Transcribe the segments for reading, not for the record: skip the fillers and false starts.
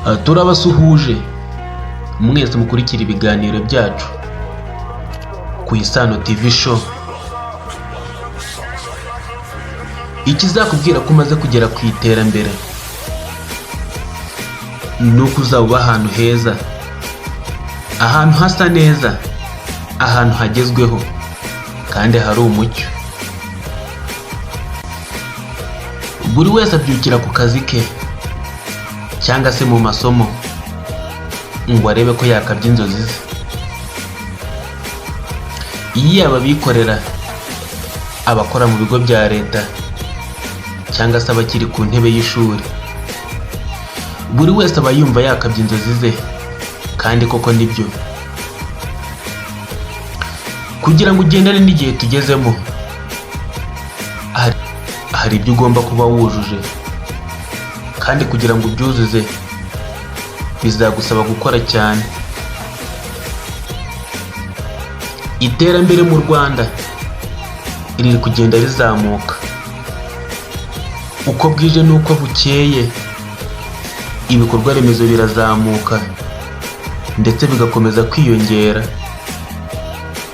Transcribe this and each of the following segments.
Turabasuhuje mwese mukurikira ibiganiro byacu ku Isano TV Show. Ikizakubwira ko umaze kugera ku iterambere ni uko uzaba uba ahantu heza, ahantu hasa neza, ahantu hagezweho kandi hari umucyo. Buri wese abyukira ku kazi ke cyangwa se mu masomo ngo arebe ko yakabya inzozi ze. Yaba abikorera, abakora mu bigo bya leta cyangwa se abakiri ku ntebe y'ishuri, buri wese aba yumva yakabya inzozi ze, kandi koko nibyo. Kugira ngo ugendane n'igihe tugezemo, hari ibyo ugomba kuba wujuje, kandi kugira ngo ubyuzuze bizagusaba gukora cyane. Iterambere mu Rwanda riri kugenda rizamuka uko bwije n'uko bukeye, ibikorwa remezo birazamuka ndetse bigakomeza kwiyongera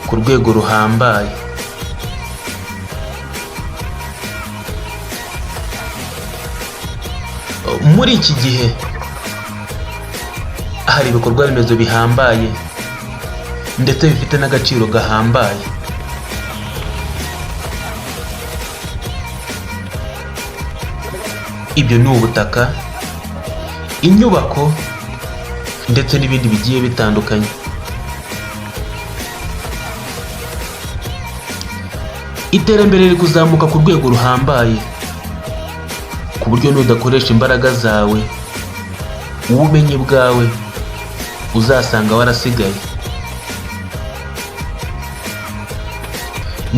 ku rwego ruhambaye. Muri iki gihe hari ibikorwa remezo bihambaye ndetse bifite n'agaciro gahambaye. Ibyo ni ubutaka, inyubako ndetse n'ibindi bigiye bitandukanye. Iterambere riri kuzamuka ku rwego ruhambaye, ku buryo nudakoresha imbaraga zawe, ubumenyi bwawe, uzasanga warasigaye.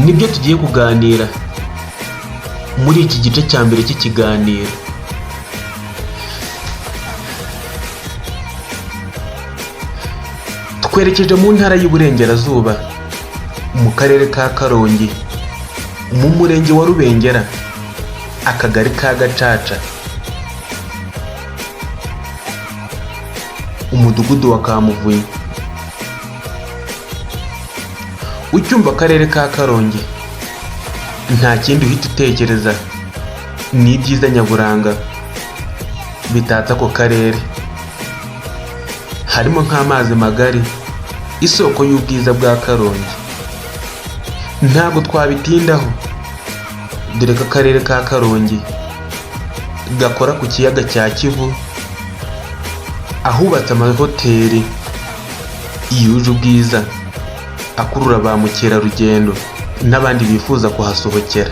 Nibyo tugiye kuganira muri iki gice cya mbere cy'ikiganiro. Twerekeje mu ntara y'Iburengerazuba, mu karere ka Karongi, mu murenge wa Rubengera, akagari ka Gacaca, umudugudu wa Kamuvunyi. Ucyumva akarere ka Karongi nta kindi uhita utekereza, ni ibyiza nyaburanga bitatse ako karere, harimo nk'amazi magari, isoko y'ubwiza bwa Karongi. Ntabwo twabitindaho, dore ko akarere ka Karongi gakora ku kiyaga cya Kivu, ahubatse amahoteli yuje ubwiza akurura ba mukerarugendo n'abandi bifuza kuhasohokera.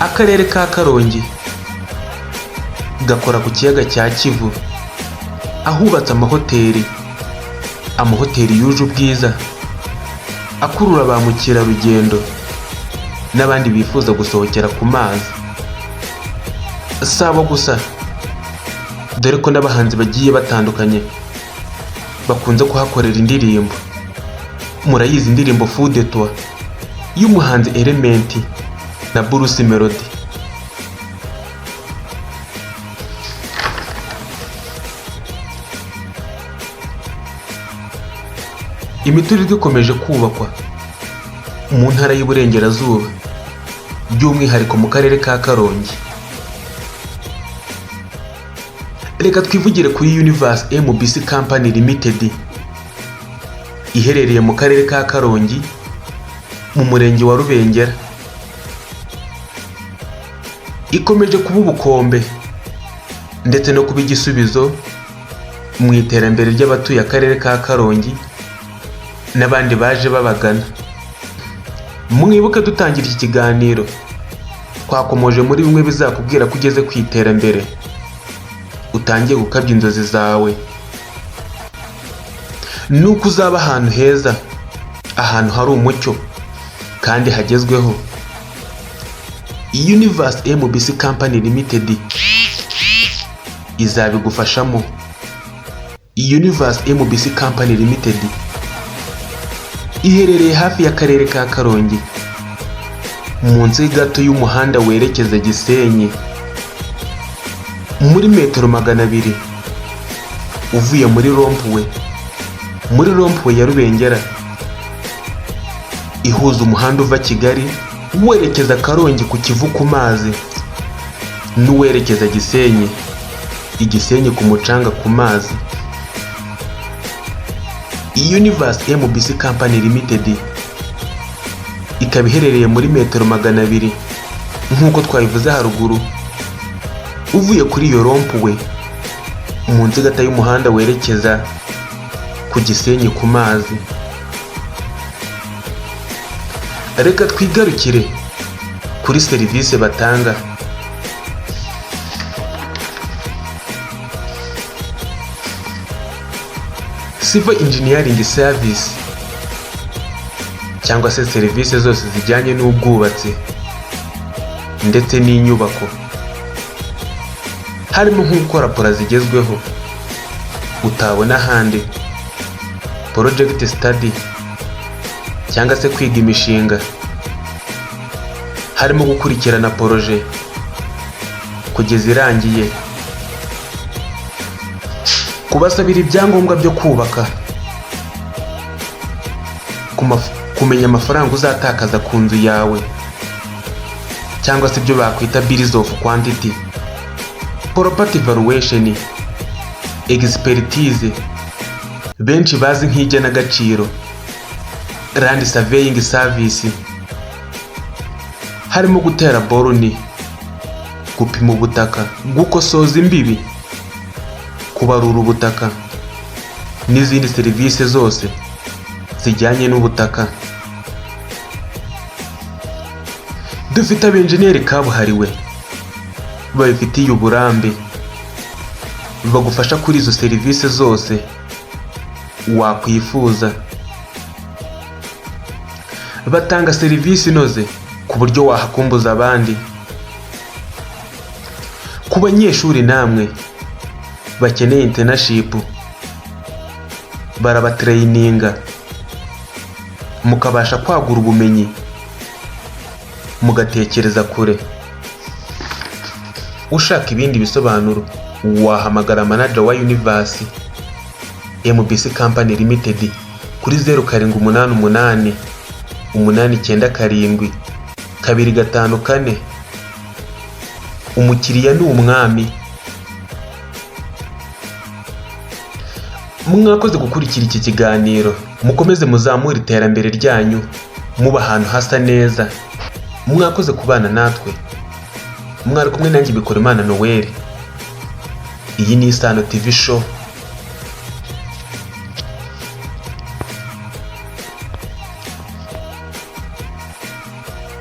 Akarere ka Karongi gakora ku kiyaga cya Kivu, ahubatse amahoteli, amahoteli yuje ubwiza akurura ba mukerarugendo n'abandi bifuza gusohokera ku mazi. Si abo gusa, dore ko n'abahanzi bagiye batandukanye bakunze kuhakorera indirimbo. Murayizi indirimbo Fou de toi y'umuhanzi Element na Bruce Melody. Imiturirwa ikomeje kubakwa mu ntara y'Iburengerazuba, by'umwihariko mu karere ka Karongi. Reka twivugire kuri Universe MBC Company Limited iherereye mu karere ka Karongi, mu murenge wa Rubengera. Ikomeje kuba ubukombe ndetse no kuba igisubizo mu iterambere ry'abatuye akarere ka Karongi n'abandi baje babagana. Mwibuke dutangira iki kiganiro twakomoje muri bimwe bizakubwira ko ugeze ku iterambere, utangiye gukabya inzozi zawe, nuko uzaba ahantu heza, ahantu hari umucyo kandi hagezweho. Universe MBC Company Limited izabigufashamo. Universe MBC Company Limited iherereye hafi y'akarere ka Karongi, Munsi gato y'umuhanda werekeza Gisenyi, muri metero 200 uvuye muri rond-point, muri rond-point ya Rubengera ihuza umuhanda uva Kigali werekeza Karongi ku Kivu ku mazi n'uwerekeza Gisenyi, i Gisenyi ku mucanga ku mazi. Universe MBC Company Limited ikaba iherereye muri metero 200, nk'uko twabivuze haruguru, uvuye kuri iyo rond-point, munsi gato y'umuhanda werekeza ku Gisenyi ku mazi. Reka twigarukire kuri serivisi batanga. Civil Engineering Service, cyangwa se serivisi zose zijyanye n'ubwubatsi ndetse n'inyubako, harimo nko gukora plan zigezweho utabona ahandi, project study cyangwa se kwiga imishinga, harimo gukurikirana projet kugeza irangiye, kubasabira ibyangombwa byo kubaka, kumenya amafaranga uzatakaza ku nzu yawe, cyangwa se ibyo bakwita bills of quantity, property valuation expertise benshi bazi nk'igenagaciro, land surveying service, harimo gutera boruni, gupima ubutaka, gukosoza imbibi, kubarura ubutaka n'izindi serivisi zose zijyanye n'ubutaka. Dufite abenjeniyeri kabuhariwe babifitiye uburambe, bagufasha kuri izo serivisi zose wakwifuza. Batanga serivisi inoze ku buryo wahakumbuza abandi. Ku banyeshuri namwe bakeneye internship, barabatraininga mukabasha kwagura ubumenyi, mugatekereza kure. Ushaka ibindi bisobanuro wahamagara manager wa Universe MBC Company Limited kuri 0788 897 254. Umukiriya ni umwami. Mwakoze gukurikira iki kiganiro. Mukomeze muzamure iterambere ryanyu muba ahantu hasa neza. Mwakoze kubana natwe. Mwari kumwe nanjye Bikorimana Noel. Iyi ni Isano TV Show.